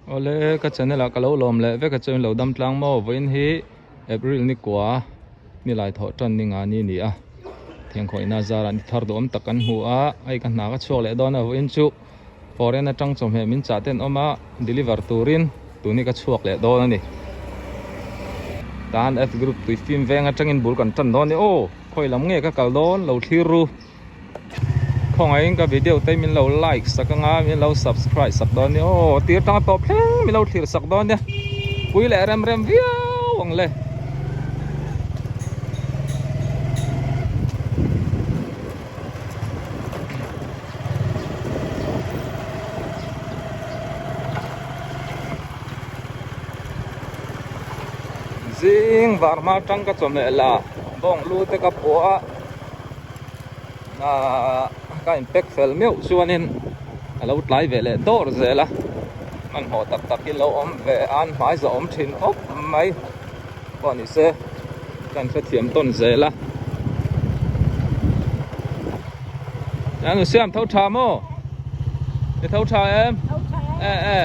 Awle ka channel ah ka lo lawm leh vek a chuan lo dam tlang maw vawiin hi April ni kua ni lai thawh tan ni nga ni a ni a thengkhawihna zarah ni thar duhawm tak kan hmu a hei ka hna ka chhuak leh dawn a vawiin chu foreign atang chawhmeh min chah ten awm a deliver turin tun hi ka chhuak leh dawn a ni tan F group tui fim veng atangin bul kan tan dawn a ni aw khawi lam nge ka kal dawn lo thlir ru. Khawngaihin ka video te min lo like sak anga min lo subscribe sak dawn nia aw tir tanga tawp thleng min lo thlir sak dawn nia pui leh rem rem viau ang le. Zing var hma tang ka chawhmeh la bawng lu te ka pawh a. Ahh ka in pack fel meuh chuanin a lo tlai ve leh dawr zel a hmanhmawh tak tak hi lo awm ve a an hmai zawh awm thin khawp mai pawh ni se kan hrethiam tawn zel a an siam tho tha maw i tho tha em e e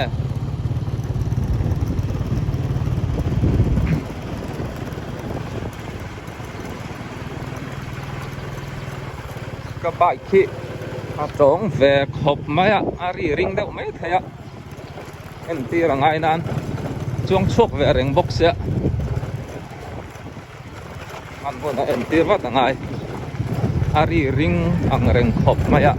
Ka bike hi a tawng ve khawp mai a a ri ring deuh mai thei a entir a ngai nan chuang chhuak ve reng bawk sia hman hun a entir vat a ngai a ri ring ang reng khawp mai a.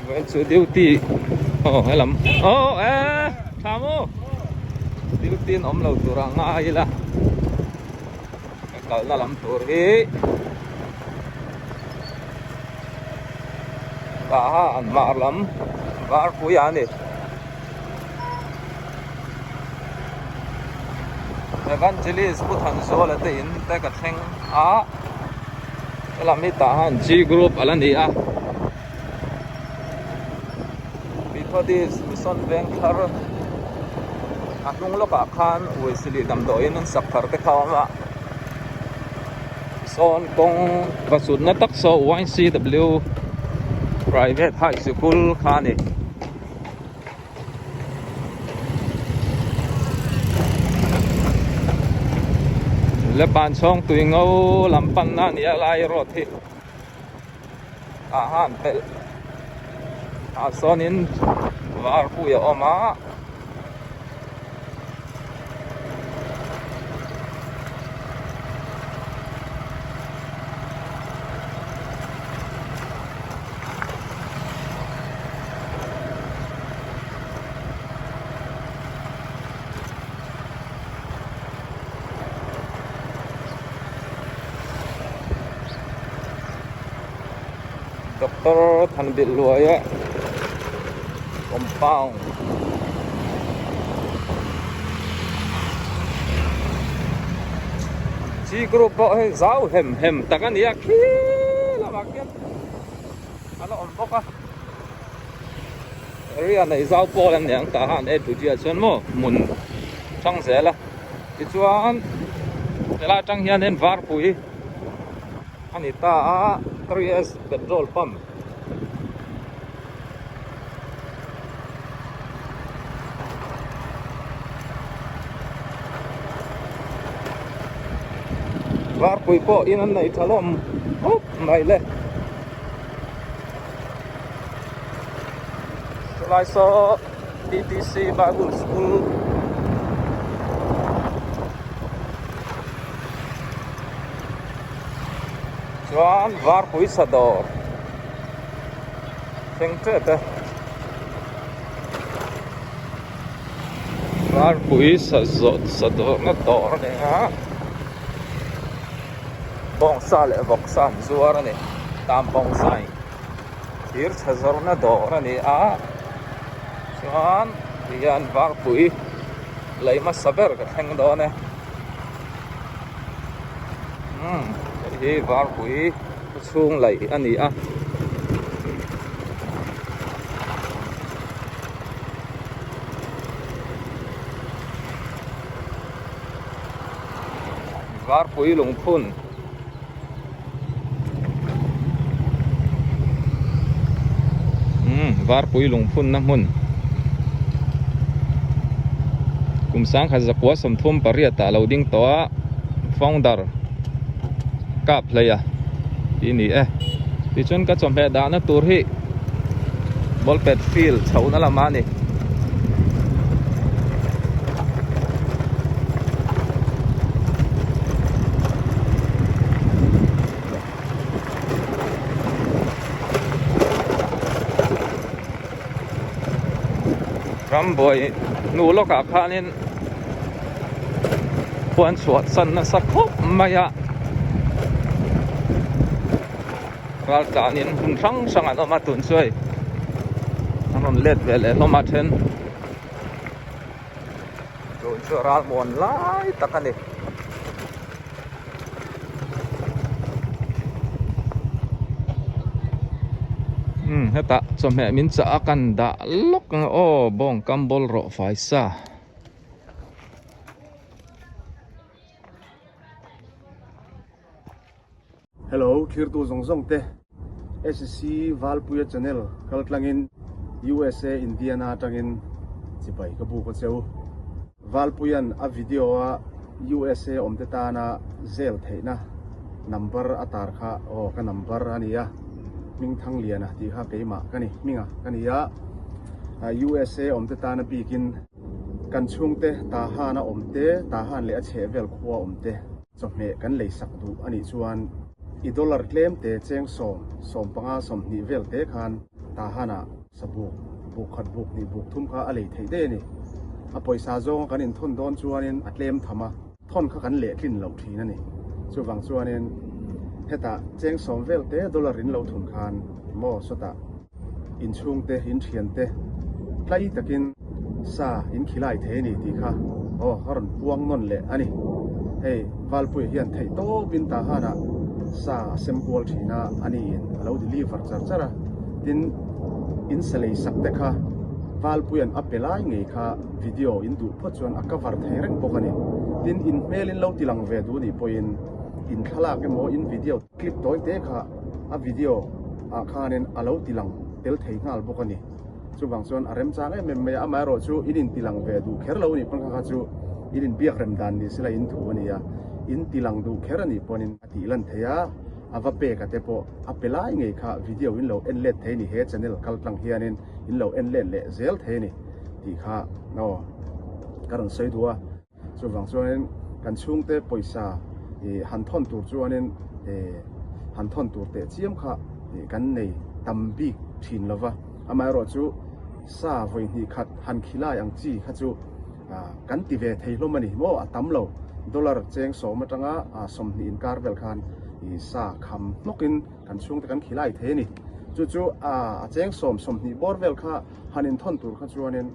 Vậy chu duty oh helam oh e tha maw duty an awm lo tur a ngai ila ka kalna lam tur hi tah ha an mar lam var pui a ni. Evangelist Pu Thanzuala te in te ka thleng a helam hi tah hian G group a la ni a Methodist Mission Vengthar a hnung lawkah khan Uaisili damdawiin an sak thar te kha a awm a sawn kawng va sutna tak saw YCW Private High Sikul kha a ni. Le ban chhawng tui ngo lam panna a ni a lai road hi ah han pelh ah sawnin var pui a awm a. Doctor Thanbilh Luaia compound G group pawh hei zau hem hem tak a ni a khi lamah khian a la awm bawk a area neih zau pawl an ni ang tah han e tujia chuan maw hmun hrang zel a tichuan helai atang hianin varpui a ni ta a 3S petrol pump varpui pawh in an nei tha hlawm khawp mai le. Chulai saw PTC Bible School chuan varpui sa dawr thleng tep e varpui sa zawh sa dawrna dawr a ni a. Bawngsa leh vawksa an zuar a ni tam bawngsa in thir chhe zawrhna dawr a ni a chuan tihian varpui lei hmasa ber ka thleng dawn e umm hei hi varpui chhung laih a ni a. Varpui lungphun. Varpui lungphunna hmun kum sangkhat zakua 38 ah lo ding tawh a founder kap hlei a tih a ni e tichuan ka chawhmeh dahna tur hi ball pet field chhohna lamah a ni. Rambuai hnu lawkah khanin khuan chhuah san nasa khawp mai a ral tlanin hmun hrang hrang an awm a tun chu hei an rawn let ve leh hlawm a then tun chu ral muan lai tak a ni. Umm hetah chawhmeh min chah a kan dah lawk ang aw bawng kam bawl rawh fai sa. Hello thirtu zawng zawng te SC Valpuia channel kaltlangin USA Indiana atangin chibai ka buk a cheu. Valpuia'n a video a USA awmte tana zel theihna number a tar kha aw ka number a nia, Hmingthangliana tih kha keimah ka ni, hminga ka ni a, USA awmte tana bikin kan chhungte Tahan a awmte, Tahan leh a chhehvel khua awmte chawhmeh kan leisak duh a nih chuan i dollar tlemte cheng sawm, 15, 20 vel te khan Tahan-ah Sabuk, buk khat buk hnih buk thum kha a lei theih daih a ni. A pawisa zawnga kan inthawn dawn chuanin a tlem tham a, thawn kha kan lehtlin loh thin a ni. Chuvang chuanin hetah cheng sawm vel te dollar in lo thun khan maw sawtah inchhungte, inthiante tlai takin sa in khilai thei a ni tih kha aw a rawn puang nawn leh a ni. Hei Valpuia hian theih tawpin Tahanah sa a sem kual thin a, a niin a lo deliver char char a. Tin, in sa lei sak te kha Valpuia'n a pe lai ngei kha video in duh phawt chuan a cover thei reng bawk a ni. Tin, in hmel in lo ti lang ve duh nih pawhin in thlalak emaw in video clip tawi te kha a video ah khanin a lo ti lang tel thei nghal bawk a ni. Chuvang chuan a remchang em em mai a, amaherawhchu in inti lang ve duh kher lo a nih pawn kha kha chu in inbiak rem dan ni sela in thu a ni a, in ti lang duh kher a nih pawnin a tih lan thei a, a va pek a te pawh a pe lai ngei kha video in lo en let thei a ni, he channel kal tlang hianin in lo en let leh zel thei a ni tih kha aw ka rawn sawi duh a. Chuvang chuanin kan chhungte pawisa ih han thawn tur chuanin ih han thawn tur teh chiam kha ih kan nei tam bik thin lo va. Amaherawh chu sa vawi hnih khat han khilai ang chi kha chu ah kan ti ve thei hlawm a ni maw a tam lo. Dollar cheng sawm atanga ah 20 inkar vel khan ih sa kham hnawkin kan chhungte kan khilai thei a ni. Chu chu ah a cheng sawm 20 bawr vel kha han inthawn tur kha chuanin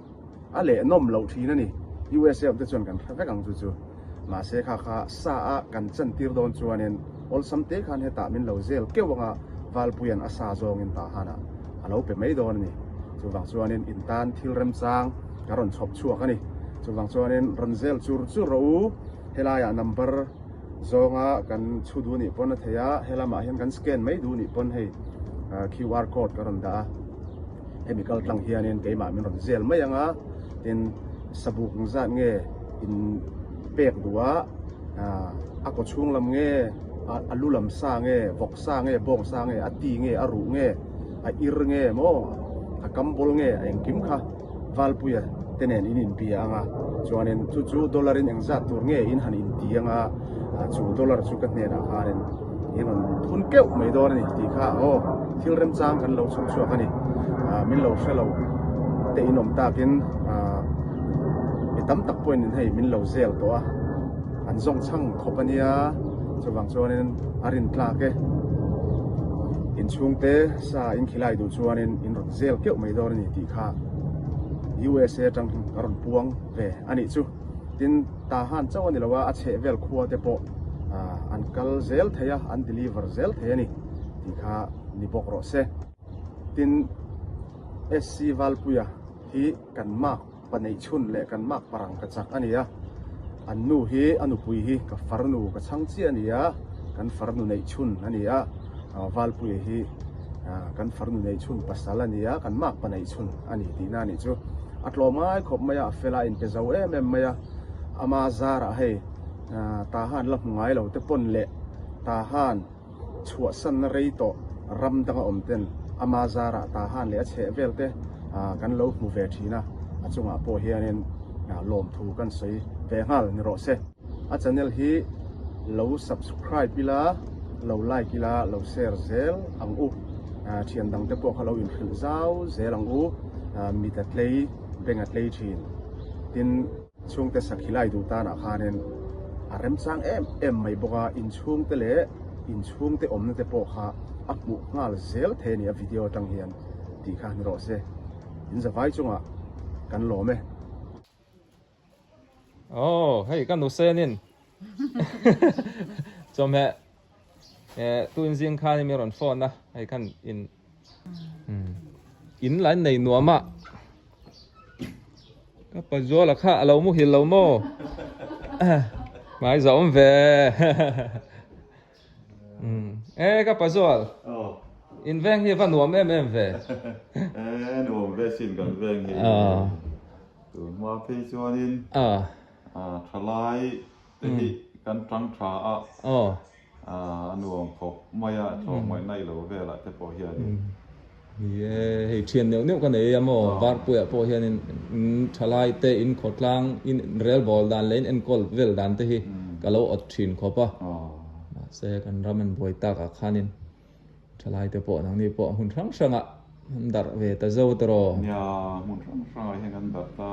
A leh nawm loh thin a ni. USA awm te chuan kan hre vek ang chu chu. Mahse kha kha sa a kan chan tir dawn chuanin awlsam te khan hetah min lo zel keuh anga Valpuia'n a sa zawngin Tahanah a lo pe mai dawn a ni. Chuvang chuanin in tan thil remchang ka rawn chhawp chhuak a ni. Chuvang chuanin rawn zel chur chur rawh u. Helaiah number zawnga kan chhu duh nih pawn a thei a, helamah hian kan scan mai duh nih pawn hei QR code ka rawn dah a. Hemi kal tlang hianin keimah min rawn zel mai ang a, tin sabuk ang zat nge in pek duh a, a kaw chhung lam nge, a lu lam sa nge, vawk sa nge, bawng sa nge, a ti nge, a ruh nge, a ir nge maw, a kam bawl nge, a engkim kha Valpuia te nen in inbia ang a, chuanin chu chu dollar in engzat tur nge in han inti ang a, chu dollar chu ka hnenah khanin in rawn thun keuh mai dawn a ni tih kha aw thil remchang kan lo chhawp chhuak a ni. Min lo hre lo te in awm takin mi tam tak pawhin in hei min lo zel tawh a, an zawng chhang khawp a nia, chuvang chuanin a rin tlak e. Inchhungte sa in khilai duh chuanin in rawn zel keuh mai dawn a ni tih kha USA atang ka rawn puang ve a nih chu. Tin, Tahan chauh a ni lo a, a chheh vel khua te pawh an kal zel thei a, an deliver zel thei a ni tih kha ni bawk rawh se. Tin, SC Valpuia hi kan mak pa neih chhun leh kan mak parang ka chak a ni a, an nu hi a nupui hi ka farnu ka chhang chiah a ni a, kan farnu neih chhun a ni a, Valpuia hi. Kan farnu nei chhun pasal a ni a, kan makpa nei chhun a ni tihna a nih chu. A tlawm ngai khawp mai a, a fel a, a inpe zo em em mai a. Ama zarah hei Tahan la hmu ngai lo te pawn leh Tahan chhuahsanna rei tawh ram danga awm ten ama zarah Tahan leh a chheh vel te kan lo hmu ve thin a, a chungah pawh hianin lawmthu kan sawi ve nghal ni rawh se. A channel hi lo subscribe ila, lo like ila, lo share zel ang u. Thian dang te pawh kha lo inhrilh zau zel ang u. Mit a tlei, beng a tlei thin. Tin, chhungte sakhi lai duh tanah khanin a remchang em em mai bawk a, inchhungte leh inchhungte awmna te pawh kha a hmuh nghal zel thei a ni a video atang hian tih kha ni rawh se. In zavai chungah kan lawm e. Oh, hei ka nu senin chawhmeh eh tun zing khan mi rawn phone a hei khan in in lai nei nuam a ka pa zuala kha a lo muhil lo maw hmai zawm ve e ka pa zual in veng hi va nuam em em ve e nuam ve sin kan veng hi Tun hma phei chuanin thalai te hi kan tang tha a, a nuam khawp mai a, tlawmngaihna i lo velah te pawh hianin. Ni e, hei thian neuh neuh ka nei a maw, Varpuiah pawh hianin thalai te in khawtlang in relbawl dan leh in enkawl vel dan te hi ka lo awt thin khawp a, mahse kan ram an buai takah khanin Thalai te pawh nangni pawh hmun hrang hrangah an darh ve ta zo ta rawh. Nia, hmun hrang hrangah hian kan darh ta.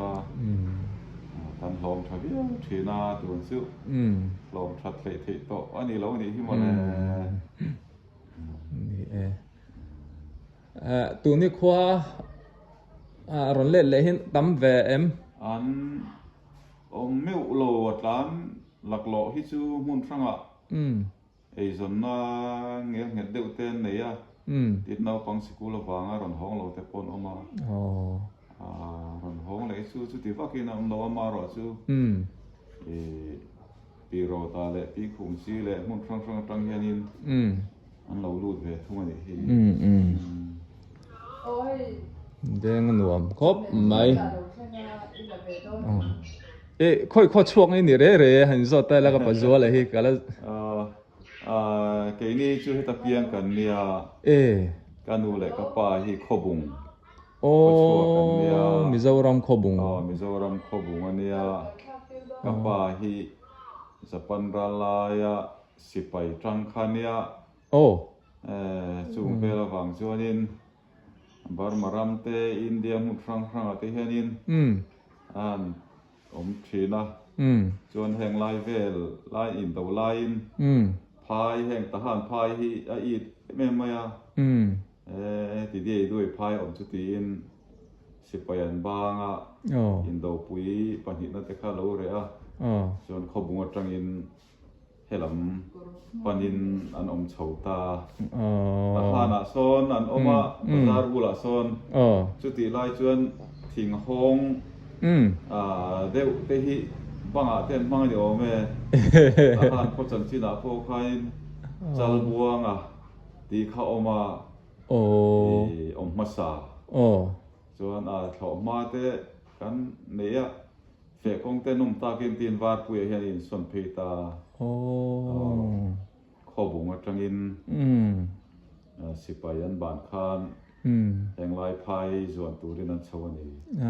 Kan hlawm tha viau thin a, tun chu hlawm that hleih theih tawh a ni lo nih hi mawle. Ni e. Tuni khua rawn let leh hi tam ve em? An awm meuh lo a tlan laklawh hi chu hmun hrangah. Eizawnna ngel nghet deuh te an nei a, tin naupang sikul avanga rawn hawng lo te pawh an awm a, rawn hawng leh chu chuti vakin a awm lo a, amaherawh chu pi rawta leh pi khung chi leh hmun hrang hrang atang hianin an lo lut ve thung a nih hi. Deng a nuam khawp mai. E khawi khaw chhuak nge ni re re han zawt ta ila ka pazuala hi ka la. Aaa keini chu heta piang kan nia. E. Ka nu leh ka pa hi Khawbung khaw chhuak kan nia. Aww Mizoram Khawbung. Aw Mizoram Khawbung a nia. Ka pa hi Japan ral laia sipai tang kha nia. Aw. E chung vel avang chuanin Burma ram te India hmun hrang hrangah te hianin an awm thin a, chuan heng lai vel lai indo laiin phai heng tahan phai hi a it em em mai a, e ti diai duai phai awm chu tiin sipai an bang a, indopui pahnihna te kha lo reh a, chuan khawbung atangin Helam panin an awm chho ta. Tahanah sawn an awm a, bazar bulah sawn. Chutih lai chuan thinghawng deuh te hi bangah te an hmang a ni awm e. Tahan khaw chanchinah pawh khain Chalbuanga tih kha awm a, awm hmasa. Chuan a thlawhhma te kan nei a. Feh kawng te nawm takin tin Varpuiah hian a insawn phei ta. Khawbung atangin sipai an ban khan henglai phai zuan turin an chho a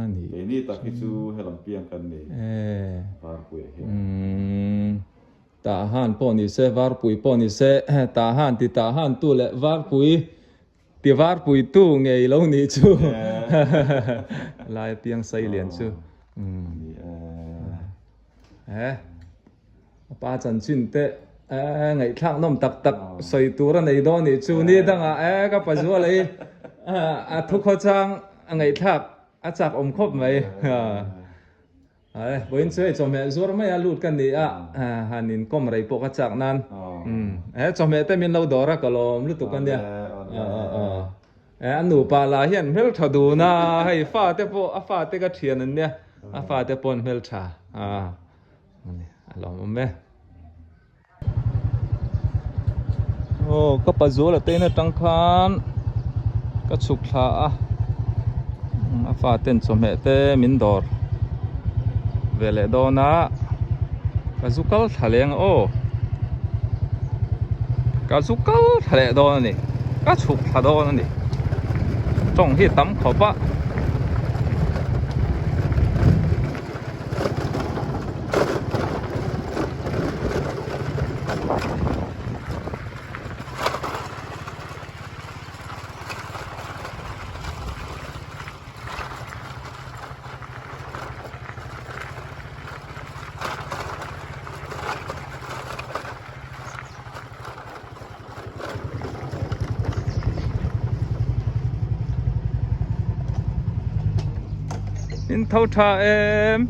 ni. Keini tak hi chu helam piang kan ni Varpuiah hian. Tahan pawh ni se, Varpui pawh ni se, Tahan ti Tahan tu leh Varpui Ti varpuitu ngei lo nih chu lai apiang sai lian chu he a pa chanchin te ngaihthlak nawm tak tak sawi tur a nei dawn nih chu ni dangah e ka pa zuala hi a thu khawchang a ngaihthlak a chak awm khawp mai. Ae, vawiin chu hei chawhmeh zuar mai a lut ka ni a, han inkawm rei pawh ka chak nan. He chawhmeh te min lo dawr a, ka lawm lutuk a nia. E, a nupa lah hian hmeltha dun a, hei fate pawh a fate ka thian an nia, a fate pawh an hmeltha. A lawmawm e. Aw ka pazuala te in atang khan. Ka chhuk thla a, a faten chawhmeh te min dawr ve leh dawn a, ka zu kal thla leng aw, ka zu kal thla leh dawn a ni, ka chhuk thla dawn a ni, tawng hi tam khawp a. In tho tha em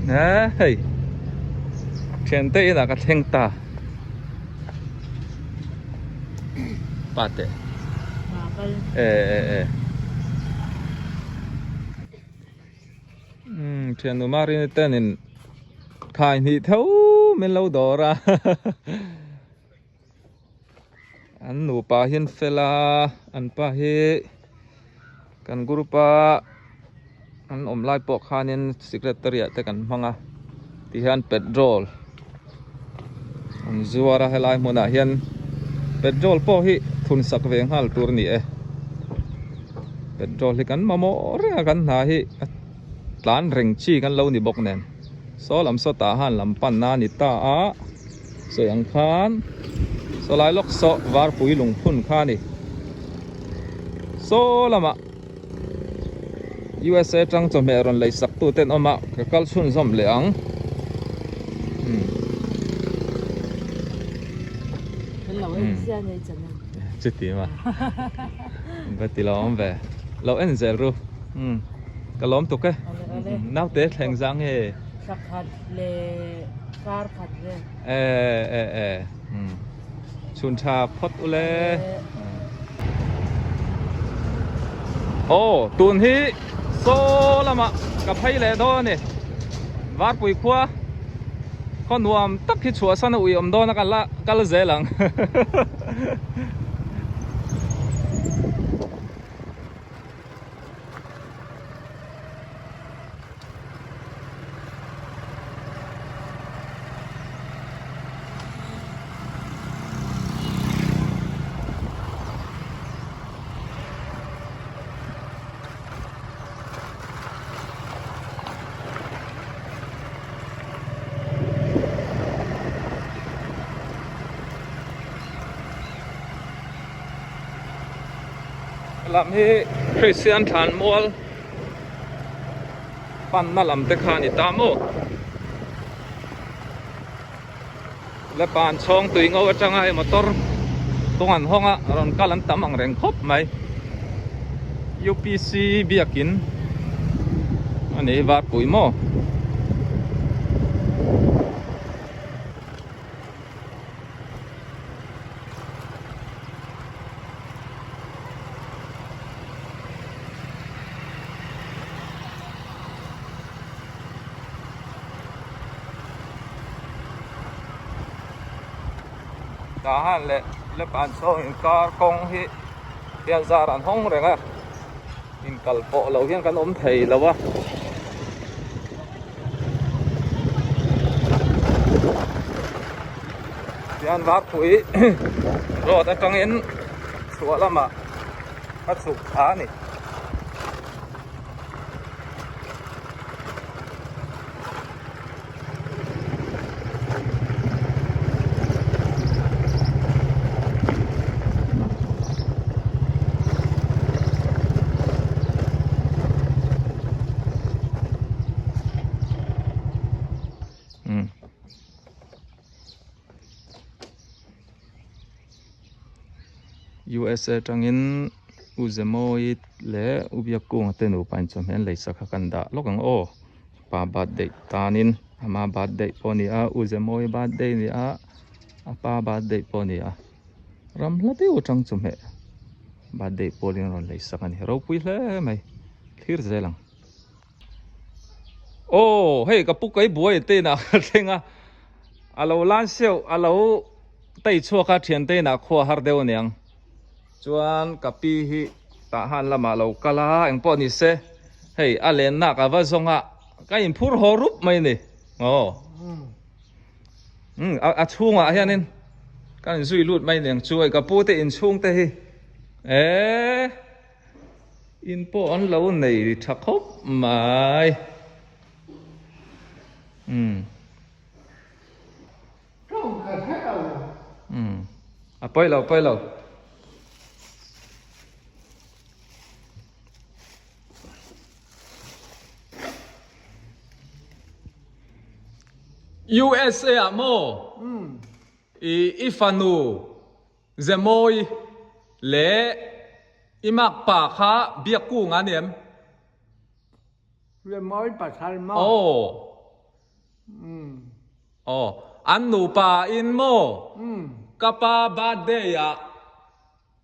nè hei thian te inah ka thleng ta pa te e e e um thian nu marini ten in khai hnih tho min lo dawr a an nupa hian fel a an pa hi kan group a an awm lai pawh khanin secretary ah te kan hmang a tihian petrol an zuar a helai hmunah hian petrol pawh hi thun sak ve nghal tur a ni e petrol hi kan mamawh reng a kan hna hi a tlan reng chi kan lo ni bawk nen saw lam saw tah han lam panna a ni ta a. Sawi ang khan saw lai lawk saw varpui lungphun kha a ni. Saw lamah USA tang chawhmeh rawn lei sak tu te an awm a, ka kal chhunzawm leh ang. Chuti ma va ti lo awm ve lo en zel ru ka lawm tuk e naute thleng zang nge. Thla khat leh kar khat vel. E e e chhun tha phawt ule. Aw tun hi saw lamah ka phei leh dawn a ni. Varpui khua khaw nuam tak hi chhuahsan a ui awm dawn a ka la kal zel ang. Lam hi Kristian thlan mual panna lam te kha a ni ta maw le pan chhawng tui ngo atanga hei motor kawng an hawng a rawn kal an tam ang reng khawp mai U_P_C biakin a ni varpui maw. Tah han leh lepan chhawng inkar kawng hi hian zar an hawng reng a inkal pawh lo hian kan awm thei lo a. Tihian varpui road atangin chhuah lamah a chhuk thla a ni. USA atangin U Zemawii leh U Biakkunga te nupa in chawhmeh an lei sak kha kan dah lawk ang aw. Pa birthday tanin ama birthday pawh a ni a U Zemawii birthday a ni a a pa birthday pawh a ni a ram hla deuh atang chawhmeh birthday pawhin a rawn lei sak a ni ropui hle mai thlir zel ang. Aw hei ka pu kai buai te inah ka thleng a a lo lan seuh a lo. tei chhuak a thiante inah khua har deuh aniang chuan ka pi hi tah han lamah lo kal a engpawh ni se hei a lenna ka va zawng a ka inphur haw rup mai a ni aw umm a chhungah hianin ka inzui lut mai aniang chu hei ka pu te inchhung te hi eee. In pawh an lo nei tha khawp mai. Umm. Umm. A pawi lo, pawi lo. USA ah maw? I i fanu Zemawi leh i makpa kha biak kung a ni em? Zemawi pasal maw? Aw. Aw. An nupa in maw? Ka pa birthday ah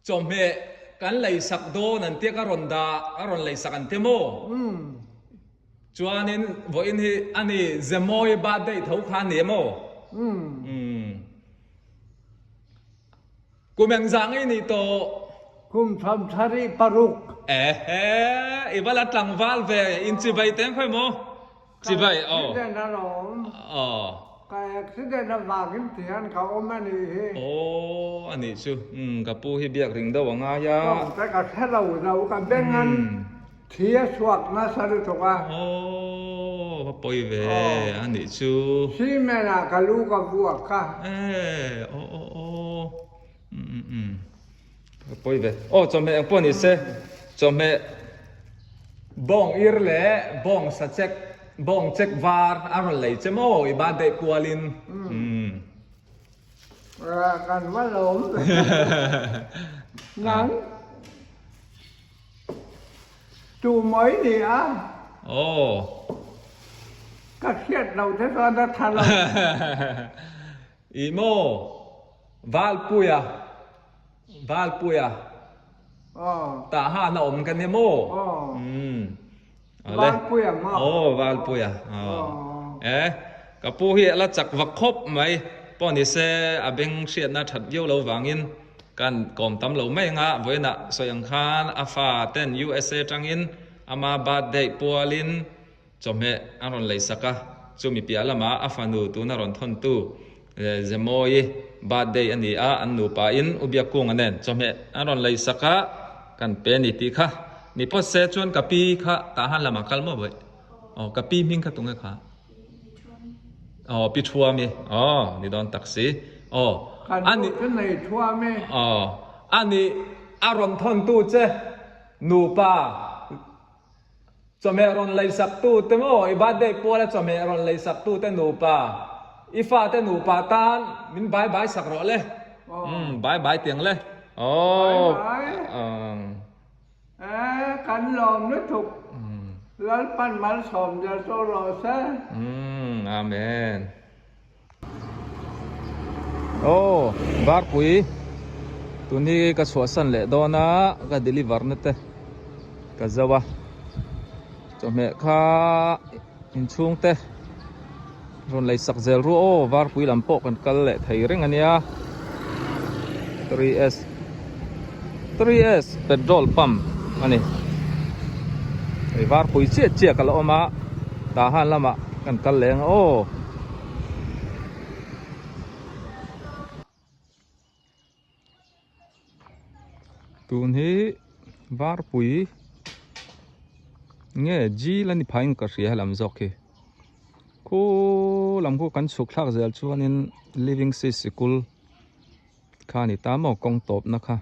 chawhmeh kan leisak dawn an tia ka rawn dah, ka rawn leisak an tia maw? Chuanin vawiin hi a ni Zemawi birthday tho kha a ni em aw? Kum engzah ngei nih tawh? Kum 36. Ehe, i va la tlangval ve, in chibai teng khawi maw? Chibai, aw. Ka accident alawm. Aw. Ka accident avangin tihian ka awm a nih hi. Aw, a nih chu. Umm, ka pu hi biak ring deuh a ngai a. Tawng te ka hre lo zo, ka beng an Thi a chhuak nasa lutuk a. Aw va pawi ve a nih chu. Cement ah ka lu ka vuak a. E aw aw aw um um um va pawi ve. Aw chawhmeh eng pawh ni se chawhmeh bawng ir leh bawng sa chek bawng chek var a rawn lei che maw i birthday kualin um. Kan va lawm ve. Nang. Tu mai ni a. Aw. Ka hriat lo te chuan a tha lo. I maw Valpuia Valpuia Aw. Tah han a awm ka ni maw? Aw. Umm. Valpuia maw? Aw Valpuia. Aw. E ka pu hi a la chak vak khawp mai. Pawh ni se a beng hriatna that viau lo vangin Kan kawm tam lo mai anga vawiinah sawi ang khan a fa ten USA tangin ama birthday pualin chawhmeh an rawn lei sak a, chumi piah lamah a fanu tuna rawn thawntu Zemawi birthday a ni a, an nupa in U Biakkunga nen chawhmeh an rawn lei sak a, kan pe a ni tih kha ni phawt se chuan ka pi kha tah han lamah kal maw vawi aw ka pi hming kha tunge kha. Aw pi Thuami aw ni dawn tak si aw Kan ani nu chu nei Thuami. Aw ani a rawn thawn tu che nupa chawhmeh rawn lei sak tu te maw i birthday puala chawhmeh rawn lei sak tu te nupa i fate nupa tan min bye bye sak rawh le umm bye bye tiang le aw Bye bye. Ee, kan lawm lutuk. Lalpan malsawm zel chu rawh se. Umm, Amen. Aw, Barpui, tun hi ka chhuahsan leh dawn a, ka deliver na te ka zo a. Chawhmeh kha inchhung te rawn lei sak zel ru aw, Varpui lam pawh kan kal leh thei reng a nia. 3S 3S petrol pump a ni. Hei Varpui chiah chiah ka la awm a, tah han lamah kan kal leh ang aw. Tun hi varpui nge jil a ni phai in ka hria helam zawk hi khu lam khu kan chhuk thlak zel chuanin living sea sikul kha a ni ta maw kawng tawpna kha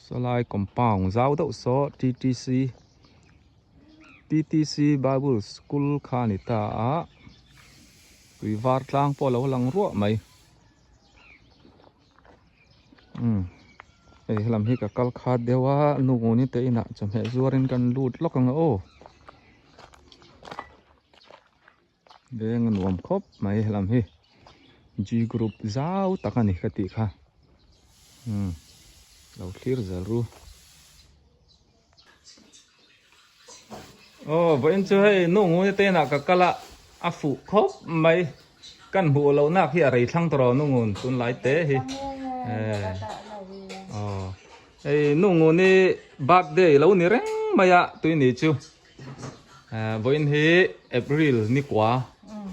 sawlai compound zau deuh saw T_T_C T_T_C bible school kha a ni ta a tui var tlang pawh a lo lang ruah mai. Umm hei helam hi ka kal khat deuh a nu ni te inah chawhmeh zuarin kan lut lawk ang aw veng a nuam khawp mai helam hi G group zau tak a ni ka tih kha umm lo thlir zel ru. Aw vawiin chu hei nu ngun te inah ka kal a a fuh khawp mai. Kan hmuh loh nak hi a rei thlang tawh ro nungun tunlai te hi. Aw. Hei nungun hi birthday lo ni reng mai a tui ni chu. Vawiin hi April ni kua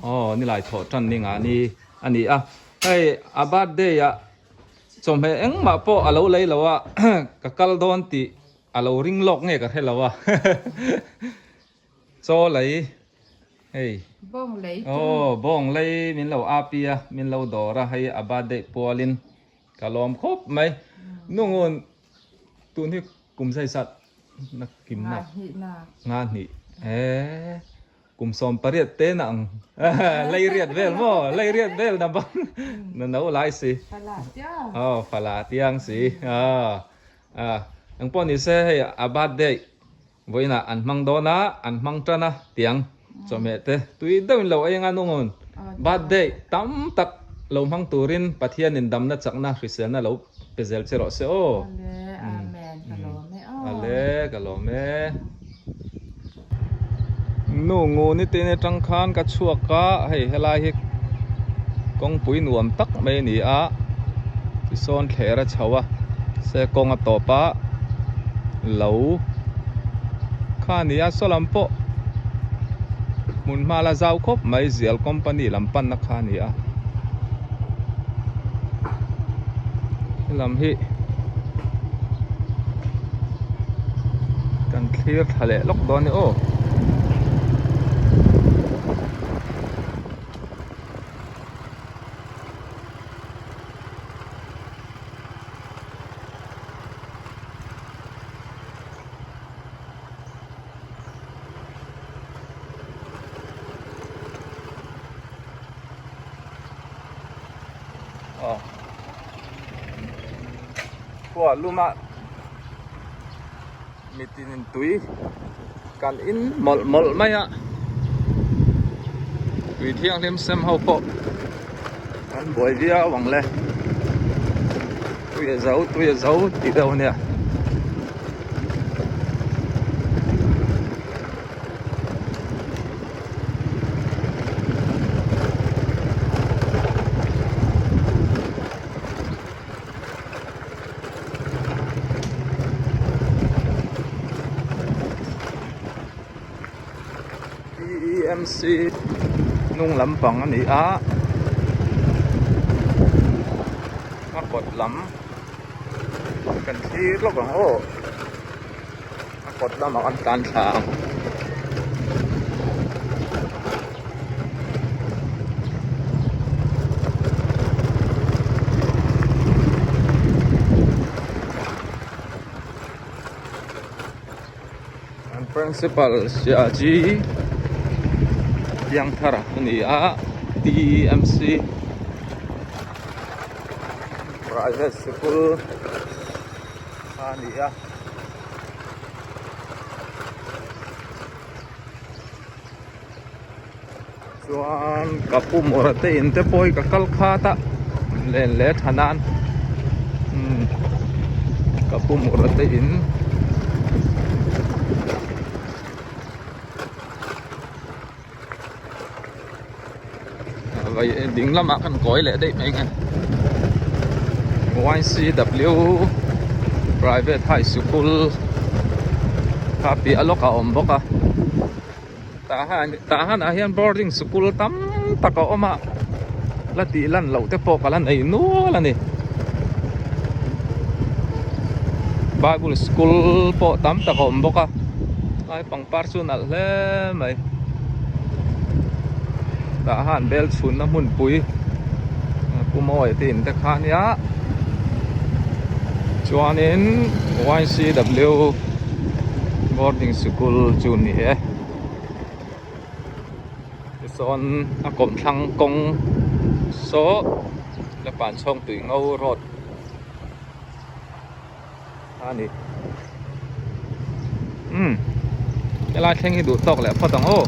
aw ni lai thawh tan ni nga ni a ni a. Hei a birthday ah chawhmeh engmah pawh a lo lei lo a ka kal dawn tih a lo ring lawk nge ka hre lo a. Chaw lei hei Bawng lei chu. Aw bawng lei min lo api a min lo dawr a hei a birthday pualin ka lawm khawp mai. Nungun tun hi kum zai zat na kim na. Nga hnih na. Nga hnih ee kum 18 te na ang lei riat vel maw lei riat vel na bang na no lai si. Fala tiang. Aw fala tiang si aw engpawh ni se hei a birthday Vawiinah an hmang dawn a, an hmang tan a tiang chawhmeh te tui deuhin lo ei anga nungun birthday tam tak lo hmang turin Pathianin damna chakna hriselna lo pe zel che rawh se aw. Ale, Amen, ka lawm e aw. Ale, ka lawm e. Nu ngun i tin atang khan ka chhuak a, hei helai hi kawngpui nuam tak mai a ni a, tisawn thler a chho a, se kawng a tawp a. Lo kha a ni a saw lam pawh hmun hma la zau khawp mai zial company lam panna kha a ni a helam hi kan thlir thla leh lawk dawn a ni aw. Khua luma mitin in tui kan in mawlh mawlh mai a tui thianghlim sem ho pawh an buai viau ang le tui a zo tui a zo tih deuh a nia. PEMC hnung lampang a ni a a kawt lam kan thlir lawk ang aw a kawt lamah kan tlan thla ang. An principal Siaji Piangthar a ni a TMC private sikul a ni a. Chuan ka pu mawra te in te pawh hi ka kal khat a len leh tha nan umm ka pu mawra te in vai ding lamah khan kawi leh daih mai nge YCW private high school kha piah lawk a awm bawk a. Tah han tah hanah hian boarding sikul tam tak a awm a la tih lan loh te pawh ka la nei nual a ni bible school pawh tam tak a awm bawk a lai pangpar chu nalh hle mai tah han bel chhunna hmunpui pu mawi te in te kha a nia chuanin Y_C_W boarding sikul chu ni e tichuan a kawmthlang kawng saw la pan chhawng tui ngo road a ni umm helai thleng hi duh tawk leh phawt ang aw.